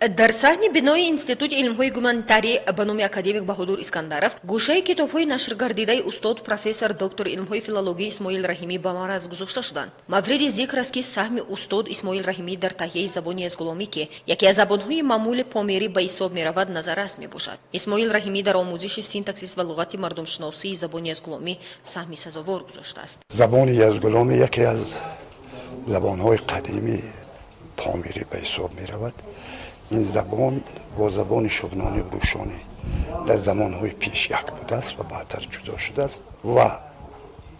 Дар саҳни бинои Институти илмҳои гуманитарӣ ба номи академик Баҳодур Искандаров гӯшаи китобҳои нашргардидаи устод, профессор, доктори илмҳои филологӣ Исмоил Раҳимӣ ба маъраз гузошта шуданд. Мавриди зикр аст, ки саҳми устод Исмоил Раҳимӣ дар таҳияи забони язгуломӣ, ки яке аз забонҳои маъмули померӣ ба ҳисоб меравад, назаррас мебошад. Исмоил Раҳимӣ дар омӯзиши синтаксис ва луғати мардумшиносии забони язгуломӣ саҳми сазовор гузоштааст. Забони язгуломӣ яке аз забонҳои қадимии помирӣ ба ҳисоб меравад. Ин забон бо забони шуғнонӣ, рӯшонӣ дар замонҳои пеш як будааст ва баъдтар ҷудо шудааст ва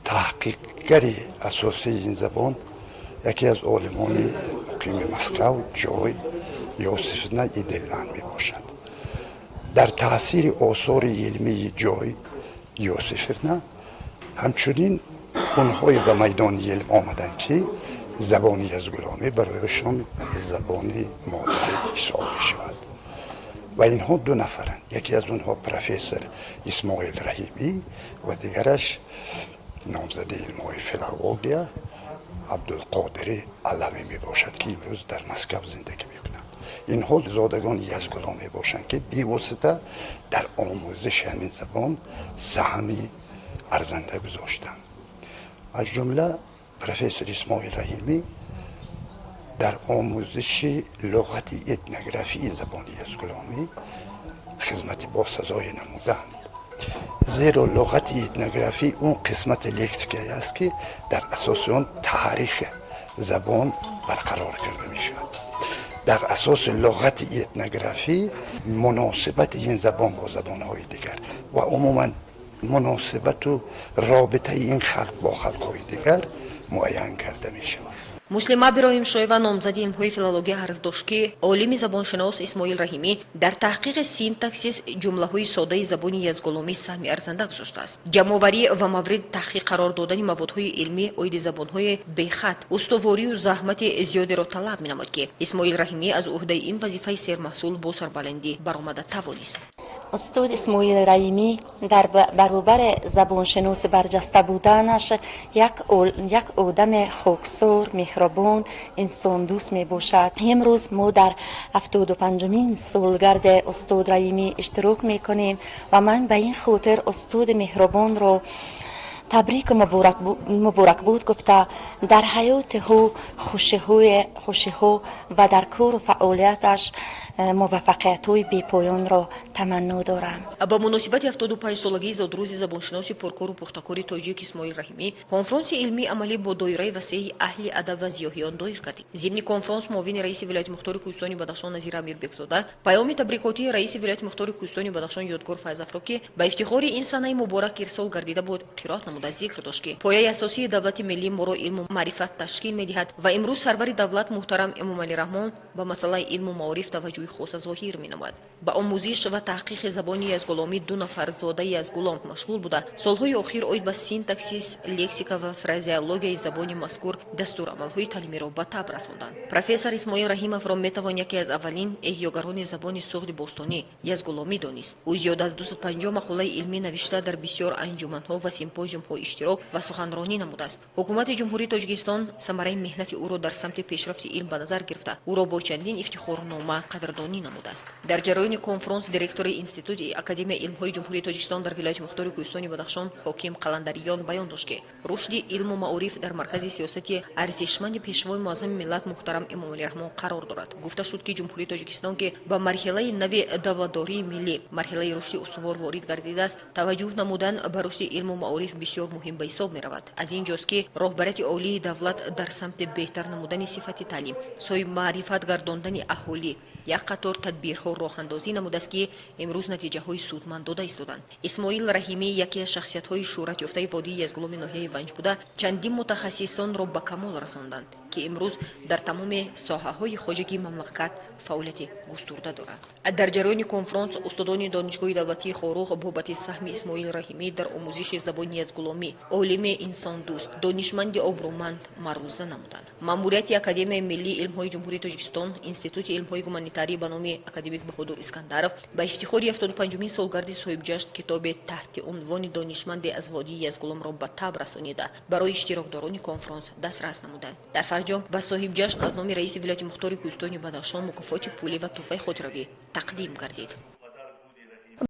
таҳқиқгари асосии ин забон яке аз олимони муқими Москав Ҷой Иосифовна Идельман мебошад. Дар таъсири осори илмии Ҷой Иосифовна ҳамчунин онҳое ба майдони илм омаданд, ки забони язгуломӣ барояшон забони модарӣ ҳисоб мешавад, ва инҳо ду нафаранд: яке аз онҳо профессор Исмоил Раҳимӣ ва дигараш номзади илмҳои филология Абдулқодири Алавӣ мебошад, ки имрӯз дар Москав зиндагӣ мекунанд. Инҳо зодагони язгулом мебошанд, ки бевосита дар омӯзиши ҳамин забон саҳми арзанда гузоштанд. Аз ҷумла профессор Исмоил Раҳимӣ дар омӯзиши луғати этнографии забони язгуломӣ хизмати босазое намуданд, зеро луғати этнографӣ он қисмати лексикае аст, ки дар асоси он таърихи забон барқарор карда мешавад. Дар асоси луғати этнографӣ муносибати ин забон бо забонҳои дигар ва умуман муносибату робитаи ин халқ бо халқҳои дигар муайян карда мешавад. Муслима Бироимшоева, номзади илмҳои филология, арз дошт, ки олими забоншинос Исмоил Раҳимӣ дар таҳқиқи синтаксис ҷумлаҳои содаи забони язгуломӣ саҳми арзанда гузоштааст. Ҷамъоварӣ ва мавриди таҳқиқ қарор додани маводҳои илмӣ оиди забонҳои бехат устуворию заҳмати зиёдеро талаб менамуд, ки Исмоил Раҳимӣ аз ӯҳдаи ин вазифаи сермаҳсул бо сарбаландӣ баромада тавонист. Устод Исмоил Раҳимӣ дар баробари забоншиноси барҷаста буданаш як одами хоксор, меҳрубон, инсондӯст мебошад. Имрӯз мо дар 75-умин солгарди устод Раҳимӣ иштирок мекунем ва ман ба ин хотир устоди меҳрубонро табрику муборакбод гуфта, дар ҳаёти ӯ хушиҳо ва дар кору фаъолияташ муваффақиятҳои бепоёнро таманно дорам. Ба муносибати 75-солагии зодрӯзи забоншиноси пуркору пухтакори тоҷик Исмоил Раҳимӣ конфронси илмии амалӣ бо доираи васеи аҳли адаб ва зиёҳиён доир гардид. Зимни конфронс муовини раиси вилояти мухтори Кӯҳистони Бадахшон Назир Амирбекзода паёми табрикотии раиси вилояти мухтори Кӯҳистони Бадахшон Ёдгор Файзафро, ки ба ифтихори ин санаи муборак ирсол гардида буд, қироат намуда, зикр дошт, ки пояи асосии давлати миллии моро илму маърифат ташкил медиҳад ва имрӯз сарвари давлат муҳтарам Эмомалӣ Раҳмон ба масъалаи илму маориф таваҷҷӯҳи хоса зоҳир менамояд. Ба омӯзиш ва таҳқиқи забони язгуломӣ ду нафар зодаи язгулом машғул буда, солҳои охир оид ба синтаксис, лексика ва фразеологияи забони мазкур дастурамалҳои таълимиро ба таб расонданд. Профессор Исмоил Раҳимовро метавон яке аз аввалин эҳёгарони забони суғди бостонӣ язгуломӣ донист. Ӯ зиёда аз 250 мақолаи илмӣ навишта, дар бисёр анҷуманҳо ва симпозиумҳо иштирок ва суханронӣ намудааст. Ҳукумати Ҷумҳурии Тоҷикистон самараи меҳнати ӯро дар самти пешрафти илм ба назар гирифта, ӯро бо чандин ифтихорнома қадрдонӣ намудааст. Дар ҷараёни конфронс директори Институти Академияи илмҳои Ҷумҳурии Тоҷикистон дар вилояти мухтори Кӯҳистони Бадахшон Ҳоким Қаландариён баён дошт, ки рушди илму маориф дар маркази сиёсати арзишманди Пешвои муаззами миллат муҳтарам Эмомалӣ Раҳмон қарор дорад. Гуфта шуд, ки Ҷумҳурии Тоҷикистон, ки ба марҳилаи нави давлатдории миллӣ, марҳилаи рушди устувор ворид гардидааст, таваҷҷӯҳ намудан ба рушди илму маориф бисёр муҳим ба ҳисоб меравад. Аз ин ҷост, ки роҳбарияти олии давлат дар самти беҳтар намудани сифати таълим, соҳибмаърифат гардондани аҳолӣ як қатор тадбирҳо роҳандозӣ намудааст, ки имрӯз натиҷаҳои судманд дода истоданд. Исмоил Раҳимӣ яке аз шахсиятҳои шӯҳратёфтаи водии Язгуломи ноҳияи Ванҷ буда, чандин мутахассисонро ба камол расонданд, ки имрӯз дар тамоми соҳаҳои хоҷагии мамлакат фаъолияти густурда доранд. Дар ҷараёни конфронс устодони Донишгоҳи давлатии Хоруғ бобати саҳми Исмоил Раҳимӣ дар омӯзиши забони язгуломӣ, олими инсондӯст, донишманди обрӯманд маъруза намуданд. Маъмурияти Академияи миллии илмҳои Ҷумҳурии Тоҷикистон, Институти илмҳои гуманитарӣ ба номи академик Баҳодур Искандаров ба ифтихори 75-умин солгарди соҳибҷашн китобе таҳти унвони «Донишманде аз водии Язгуломро ба таб расонида, барои иштирокдорони конфронс дастрас намуданд. Дар фардои Фарҷом ба соҳибҷашн аз номи раиси вилояти мухтори Кӯҳистони Бадахшон мукофоти пулӣ ва тӯҳфаи хотиравӣ тақдим гардид.